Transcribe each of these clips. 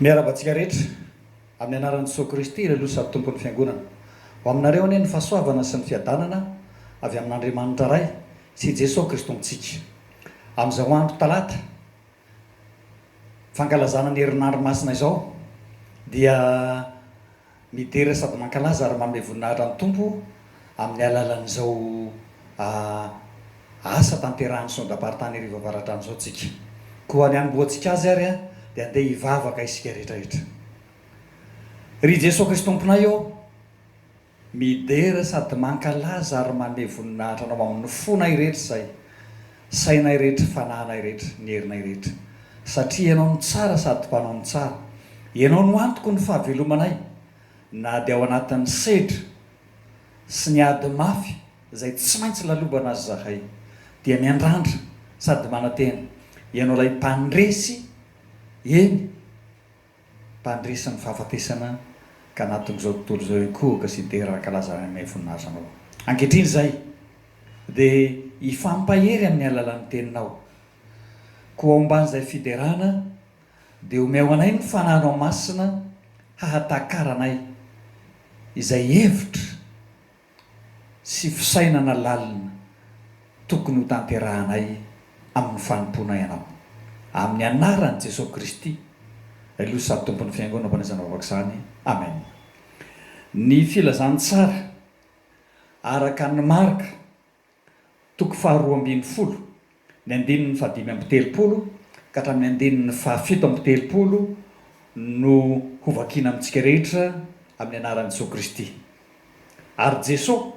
Miarahaba antsika rehetra, amin'ny anaran'i Jesoa Kristy, ilay Loha sady Tompon'ny Fiangonana. Ho aminareo anie ny fahasoavana sy ny fiadanana avy amin'Andriamanitra Ray sy i Jesoa Kristy Tompontsika. Amin'izao andro talata fankalazana ny herinandro masina izao dia Midera sady mankalaza ary manome voninahitra ny Tompo amin'ny alalan'izao asa tanterahin'ny Synodam-paritany Rivo Avaradrano izao tsika. Koa ny hanombohantsika azy ary dia andeha hivavaka isika rehetra rehetra. Ry Jesoa Kristy Tomponay ô, midera sady mankalaza ary manome voninahitra Anao amin'ny fonay rehetra izay, sainay rehetra, fanahinay rehetra, ny herinay rehetra. Satria Ianao no tsara sady mpanao ny tsara. Ianao no antoky ny fahavelomanay na dia ao anatin'ny sedra sy ny ady mafy izay tsy maintsy lalobana aza izahay dia miandrandra sady manantena Ianao ilay Mpandresy, eny, Mpandresy ny fahafatesana ka nahatonga izao tontolo izao hiankohoka sy hidera hankalaza ny voninahitra Anao. Ankehitriny izay dia hifampahery amin'ny alalan'ny Teninao. Koa omban'izay fiderana dia omeo anay ny Fanahinao Masina hahatakaranay izay hevitra sy fisainana lalina tokony ho tanterahanay amin'ny fanompoanay Anao. Amin'ny anaran'i Jesoa Kristy, Ilay Loha sady Tompon'ny Fiangonana Mpanao Vavaka izany. Amen. Ny Filazantsara araka an'i Marka, toko faharoa ambin'ny folo, ny andininy fahadimy amby telopolo ka hatramin'ny andininy fahafito amby telopolo no hovakina amintsika rehetra amin'ny anaran'i Jesoa Kristy. Ary Jesoa,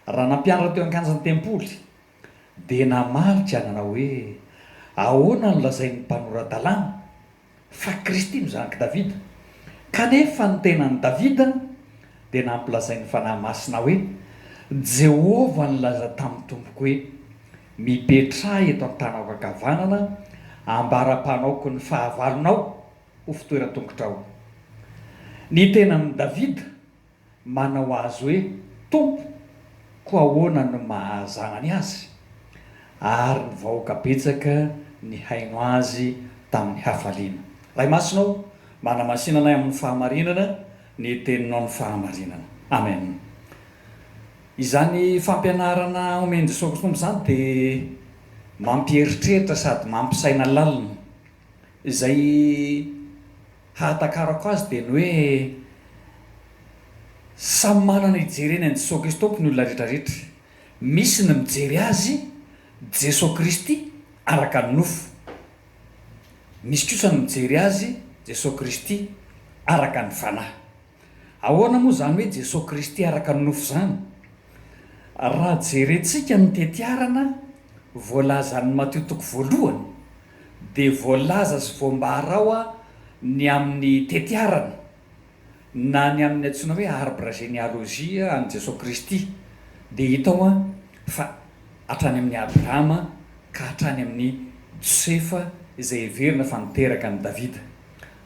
raha nampianatra teo an-kianjan'ny tempoly, dia namaly ka nanao hoe, Ahoana no lazain'ny mpanora-dalàna fa Kristy no zanak'i Davida? Kanefa ny tenan'i Davida dia nampilazain'ny Fanahy Masina hoe, Jehovah nilaza tamin'ny Tompoko hoe, Mipetraha eto an-tanako ankavanana, ambara-panaoko ny fahavalonao ho fitoeran-tongotrao. Ny tenan'i Davida manao azy hoe Tompo, koa ahoana no maha zanany azy? Ary ny vahoaka betsaka nihaino azy tamin'ny hafaliana. Ray Masina ô, manamasina anay amin'ny fahamarinana, ny Teninao ny fahamarinana. Amen. Izany fampianarana omen'i Jesoa Kristy Tompo izany dia mampieritreritra sady mampisaina lalina. Izay hahatakarako azy dia ny hoe samy manana hijereny an'i Jesoa Kristy Tompo ny olona rehetra rehetra. Misy ny mijery Azy, Jesoa Kristy, araka ny nofo. Misy kosa ny mijery Azy, Jesoa Kristy, araka ny fanahy. Ahoana moa izany hoe Jesoa Kristy araka ny nofo izany? Raha jerentsika ny tetiarana voalazan'i Matio toko voalohany dia voalaza sy voambara ao ny amin'ny tetiarana na ny amin'ny antsoina hoe arbre généalogie an'i Jesoa Kristy dia hita ao fa hatrany amin'i Abrahama ka hatrany amin'i Josefa izay heverina fa niteraka an'i Davida.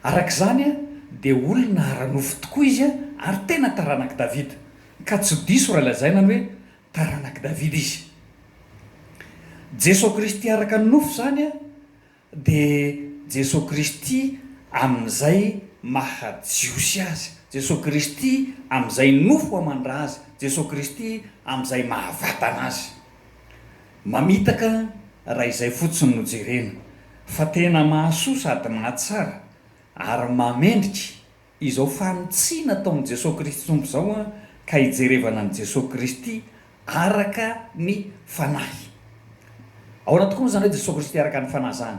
Araka izany dia olona ara-nofo tokoa izy ary tena taranak'i Davida, ka tsy diso raha lazaina ny hoe taranak'i Davida izy. Jesoa Kristy araka ny nofo izany dia Jesoa Kristy amin'izay maha Jiosy azy, Jesoa Kristy amin'izay nofo aman-dra azy, Jesoa Kristy amin'izay maha vatana azy. Mamitaka raha izay fotsiny no jerena, fa tena mahasoa sady mahatsara ary mahamendrika izao fanitsiana ataon'i Jesoa Kristy Tompo izao ka hijerevana an'i Jesoa Kristy araka ny Fanahy. Ahoana tokoa moa izany hoe Jesoa Kristy araka ny Fanahy izany?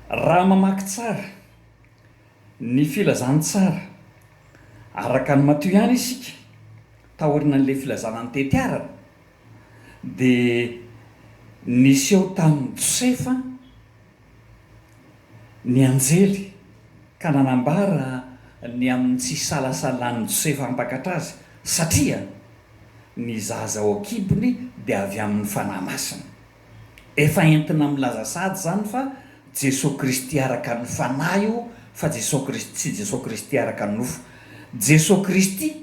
Raha mamaky tsara ny filazantsara araka an'i Matio ihany isika, taorianan'ilay filazana ny tetiarana, dia niseho tamin'i Josefa ny anjely ka nanambara ny amin'ny tsy hisalasalan'i Josefa hampakatra azy, satria ny zaza ao an-kibony dia avy amin'ny Fanahy Masina. Efa entina milaza sahady izany fa Jesoa Kristy araka ny Fanahy io fa Jesoa Kristy tsy Jesoa Kristy araka ny nofo. Jesoa Kristy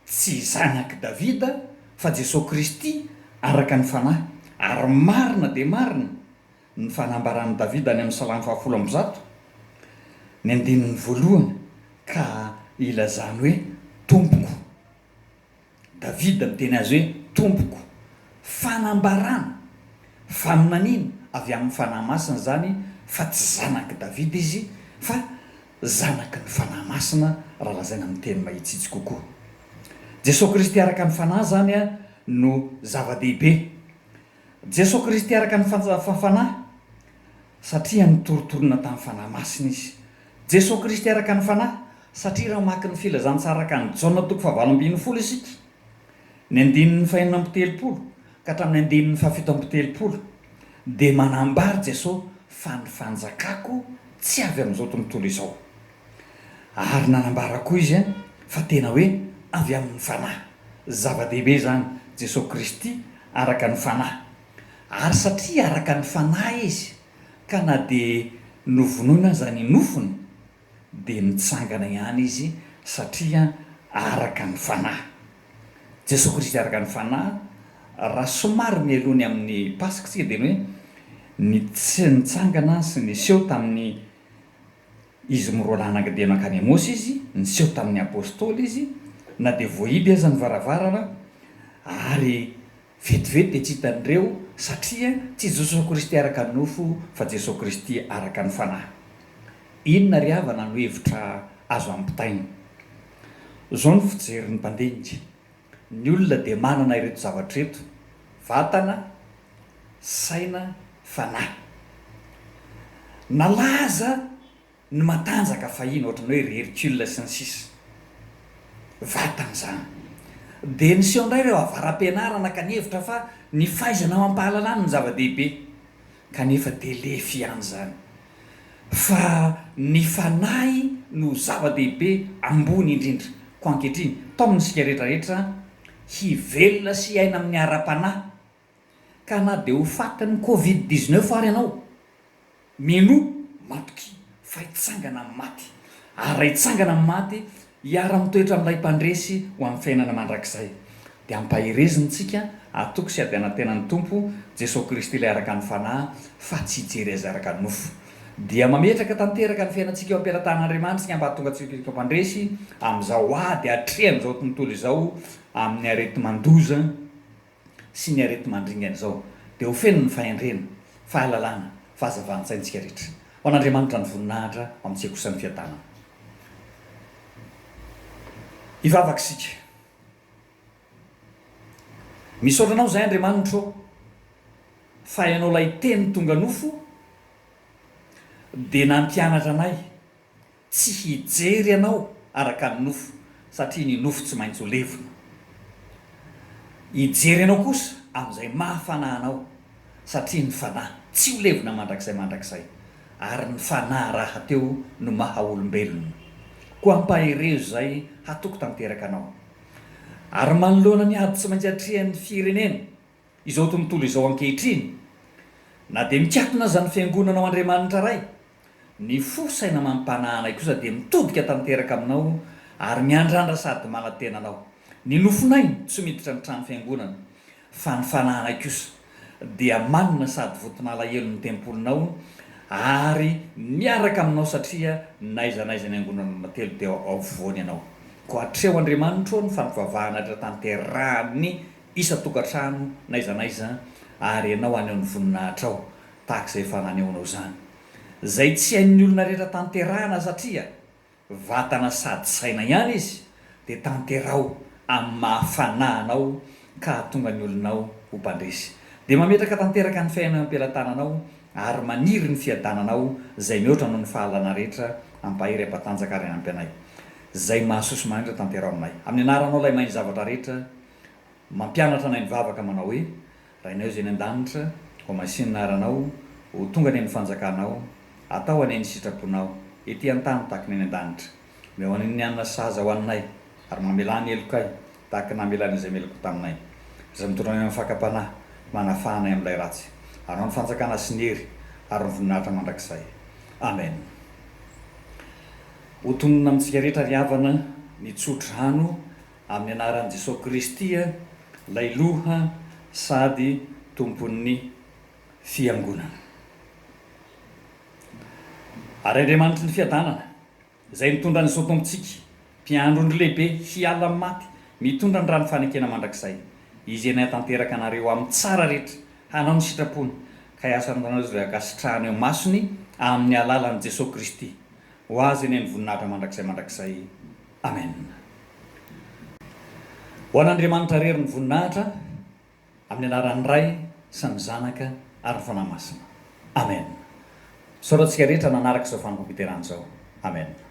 tsy zanak'i Davida fa Jesoa Kristy araka ny Fanahy. Ary marina dia marina ny fanambaran'i Davida any amin'ny Salamo fahafolo amby zato. Ny andininy voalohany ka ilazany hoe Tompoko. Davida miteny azy hoe Tompoko. Fanambarana, faminaniana avy amin'ny Fanahy Masina izany fa tsy zanak'i Davida izy fa zanaky ny Fanahy Masina raha lazaina amin'ny teny mahitsitsy kokoa. Jesoa Kristy araka ny Fanahy izany no zava-dehibe. Jesoa Kristy araka ny Fanahy satria notorontoronina tamin'ny Fanahy Masina Izy. Jesoa Kristy araka ny Fanahy satria raha mamaky ny Filazantsara araka an'i Jaona toko fahavalo ambinifolo isika, ny andininy fahenina amby telopolo ka hatramin'ny andininy fahafito amby telopolo, dia manambara Jesoa fa ny fanjakako tsy avy amin'izao tontolo izao. Ary nanambara koa Izy fa tena hoe avy amin'ny Fanahy. Zava-dehibe izany, Jesoa Kristy araka ny Fanahy. Ary satria araka ny Fanahy Izy, ka na dia novonoina aza ny nofony, dia nitsangana ihany Izy satria araka ny Fanahy. Jesoa Kristy araka ny Fanahy, raha somary mialoha ny amin'ny Paska isika dia ny hoe ny nitsangana sy niseho tamin'ny Izy miroalahy nankadia nankany Emaosy izy, niseho tamin'ny Apostoly izy, na dia voahidy aza ny varavarana, ary vetivety dia tsy hitan'ireo, satria tsy Jesoa Kristy araka ny nofo, fa Jesoa Kristy araka ny Fanahy. Inona ry havana no hevitra azo ampitaina? Izao no fijerin'ny mpandinika, ny olona dia manana ireto zavatra ireto, vatana, saina, fanahy. Nalaza ny matanjaka fahiny, ohatran'ny hoe ry Hercule sy ny sisa. Vatana izany. Dia niseho indray ireo avara-pianarana ka nihevitra fa ny fahaizana amam-pahalalana no zava-dehibe. Kanefa dia lefy ihany izany. Fa ny fanahy no zava-dehibe ambony indrindra. Koa ankehitriny, taomina isika rehetra rehetra hivelona sy hiaina amin'ny ara-panahy. Ka na dia ho fatin'ny covid 19 ary ianao, minoa, matokia fa hitsangana amin'ny maty. Ary raha hitsangana amin'ny maty, hiara-mitoetra amin'ilay Mpandresy ho amin'ny fiainana mandrakizay. Dia ampaherezina isika hatoky sy hadianantena ny Tompo, Jesoa Kristy ilay araka ny Fanahy, fa tsy hijery Azy araka ny nofo. Dia mametraka tanteraka ny fiainantsika eo am-pelatanan'Andriamanitra isika mba hahatonga antsika ho mpandresy amin'izao ady atrehan'izao tontolo izao amin'ny areti-mandoza, sy ny areti-mandringana izao, dia ho feno ny fahendrena, fahalalana, fahazavan-tsaintsika rehetra. Ho an'Andriamanitra ny voninahitra, ho amintsika kosa ny fiadanana. Hivavaka isika. Misaotra Anao izahay Andriamanitro ô, fa Ianao ilay Teny tonga nofo dia nampianatra anay Tsy hijery anao araka ny nofo, satria ny nofo tsy maintsy ho levona. Hijery anao kosa amin'izay maha fanahy anao, satria ny fanahy tsy ho levona mandrakizay mandrakizay, ary ny fanahy rahateo no maha olombelona. Koa ampaherezo izay hatoky tanteraka anao. Ary manoloana ny ady tsy maintsy atrehan'ny firenena, izao tontolo izao ankehitriny, na dia mikatona aza ny Fiangonanao Andriamanitra Ray, ny fo saina amam-panahy anay kosa dia mitodika tanteraka Aminao ary miandrandra sady manantena Anao. Ny nofonay tsy miditra ny trano fiangonana, fa ny fanahinay kosa dia manina sady voton'alahelo ny tempolinao ary miaraka Aminao satria n'aiza n'aiza niangonana natelo dia ao afovoany Ianao. Koa atreho Andriamanitro ny fampivavahana rehetra tanterahan'ny isan-tokantrano n'aiza n'aiza ary Ianao haneho ny voninahitrao tahaka izay efa nanehoanao izany. Izay tsy hain'ny olona rehetra tanterahana satria vatana sady saina ihany izy dia tanteraho amin'ny maha fanahy anao ka hahatonga ny olonao ho mpandresy. Dia mametraka tanteraka ny fiainana eo am-pelatananao ary maniry ny fiadananao izay mihoatra noho ny fahalalana rehetra hampahery hampatanjaka ary hanampy anay. Izay mahasoa sy mahantra tanteraho aminay. Amin'ny anaranao ilay mahay ny zavatra rehetra Mampianatra anay mivavaka manao hoe, Rainay izay any an-danitra, ho masin'ny anaranao, ho tonga anie ny fanjakanao, atao anie ny sitraponao, ety an-tany tahaka ny any an-danitra. Omeo anay ny hanina sahaza ho anay, ary mamelà ny helokay, tahaka ny namelana izay meloka taminay. Aza mitondra anay amin'ny fakam-panahy, manafaha anay amin'ilay ratsy. Anao ny fanjakana sy ny hery ary ny voninahitra mandrakizay. Amen. Ho tononina amintsika rehetra ry havana ny tso-drano Amin'ny anaran'i Jesoa Kristy ilay Loha sady Tompon'ny Fiangonana. Ary Andriamanitry ny fiadanana. Izay nitondra an'i Jesoa Tompontsika, Mpiandry ondry lehibe, hiala amin'ny maty, mitondra ny rano fanekena mandrakizay. Izy anie hahatanteraka anareo amin'ny tsara rehetra, hanao ny sitrapony, ka hiasa aminareo izay ankasitrahany eo imasony amin'ny alalan'i Jesoa Kristy. Ho Azy anie ny voninahitra mandrakizay mandrakizay. Amen. Ho an'Andriamanitra irery ny voninahitra, amin'ny anaran'ny Ray sy ny Zanaka ary ny Fanahy Masina. Amen. Misaotra antsika rehetra nanaraka izao fanompoam-piderana izao. Amen.